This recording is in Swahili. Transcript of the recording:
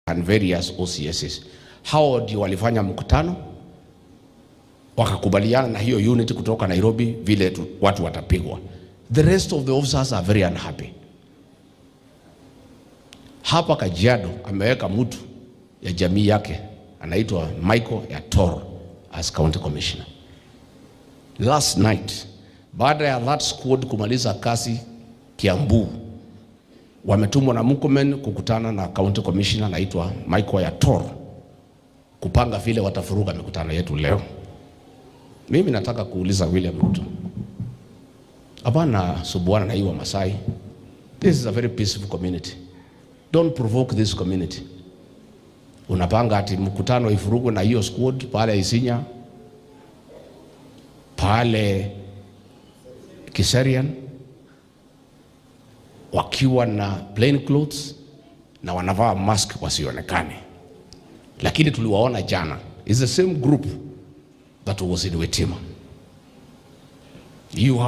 And various OCSs. Hao ndio walifanya mkutano wakakubaliana na hiyo unit kutoka Nairobi vile watu watapigwa. The rest of the officers are very unhappy. Hapa Kajiado ameweka mtu ya jamii yake anaitwa Michael Yator as county commissioner. Last night, baada ya that squad kumaliza kazi Kiambu, wametumwa na Murkomen kukutana na county commissioner anaitwa Michael Yator kupanga vile watavuruga mikutano yetu leo. Mimi nataka kuuliza William Ruto, hapana sumbuana na hiyo Masai. This is a very peaceful community. Don't provoke this community. Unapanga ati mkutano ivurugwe na hiyo squad pale Isinya, pale Kiserian, wakiwa na plain clothes na wanavaa mask wasionekane, lakini tuliwaona jana. It's the same group that was in Witima. You have